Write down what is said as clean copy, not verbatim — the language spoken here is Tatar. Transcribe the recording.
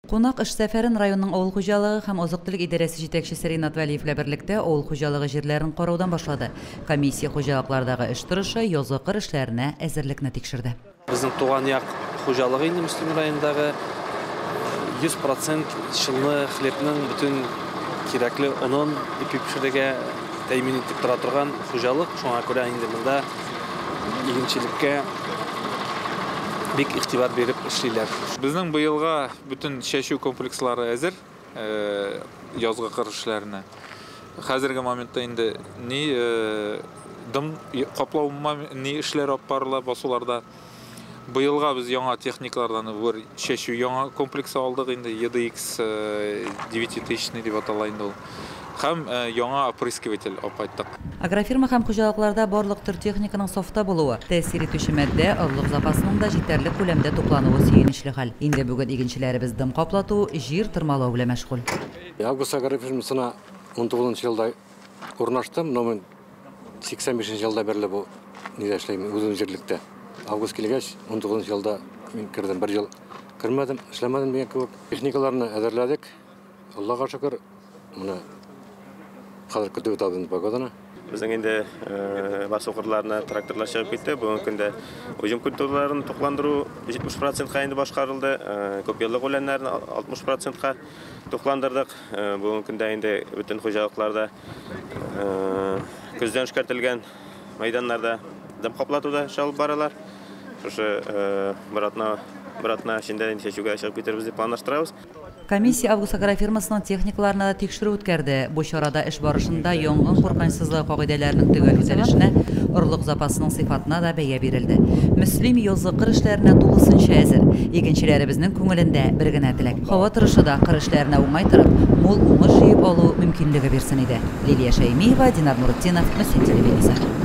Кунак эш сәфәрен районның авыл хуҗалыгы һәм азык-төлек идарәсе җитәкчесе Ринат Вәлиев белән берлектә авыл хуҗалыгы җирләрен караудан башлады. Комиссия хуҗалыклардагы эш торышы, язгы кыр эшләренә әзерлекне тикшерде. Безнең туган як хуҗалыгы инде Мөслим районындагы 100% чынлы хлебның бөтен кирәкле онын ипи пешерергә тәэмин итеп тора торган хуҗалык. Шуңа күрә инде монда игенчелеккә бик игътибар биреп эшлиләр. Безнең быелга бөтен чәчү комплекслары әзер, язгы кыр эшләренә. Хәзерге моментта инде ни дым каплау ни эшләр алып барыла басуларда. Быелга без яңа техникалардан бер чәчү яңа комплексы алдык инде, EDX 9000 дип атала инде ул. Һәм яңа опрыскиватель алып кайттык. Агрофирма һәм хуҗалыкларда барлык төр техниканың сафта булуы, тәэсир итүче матдә, орлык запасының да җитәрлек күләмдә туплануы сөенечле хәл. Инде бүген игенчеләребез дым каплату, җир тырмалау белән мәшгуль. Август агрофирмасына 19 елда урнаштым, но мин 85 елда бирле бу нидә эшләйм, үзем җирлектә. Август килгәч, 19 елда мин кердем, бер ел кермәдем, эшләмәдем дигән кебек. Техникаларны әзерләдек. Аллага шөкер, менә хәзер көтеп ятабыз инде погоданы. Безнең инде басу кырларына тракторлар чыгып китте. Бүгенге көндә уҗым культураларын тукландыру 70%-ка инде башкарылды. Күп еллык үләннәрне 60%-ка тукландырдык. Бүгенге көндә инде бөтен хуҗалыкларда көздән эшкәртелгән мәйданнарда дым каплатуда эш алып баралар. Шушы бер атна эчендә инде чәчүгә чыгып китербез дип планлаштырабыз. Комиссия Август агрофирмасының техникаларына да тикшерү үткәрде. Бу чарада эш барышында янгын куркынычсызлыгы кагыйдәләренең төгәл үтәлешенә, орлык запасының сыйфатына да бәя бирелде. Мөслим язгы кыр эшләренә тулысынча әзер. Игенчеләребезнең күңелендә бер генә теләк. Һава торышы да кыр эшләренә уңай торып, мул уңыш җыеп алу мөмкинлеге бирсен иде. Лилия Шәймиева, Динар Нуретдинов, Мөслим телевидениесе.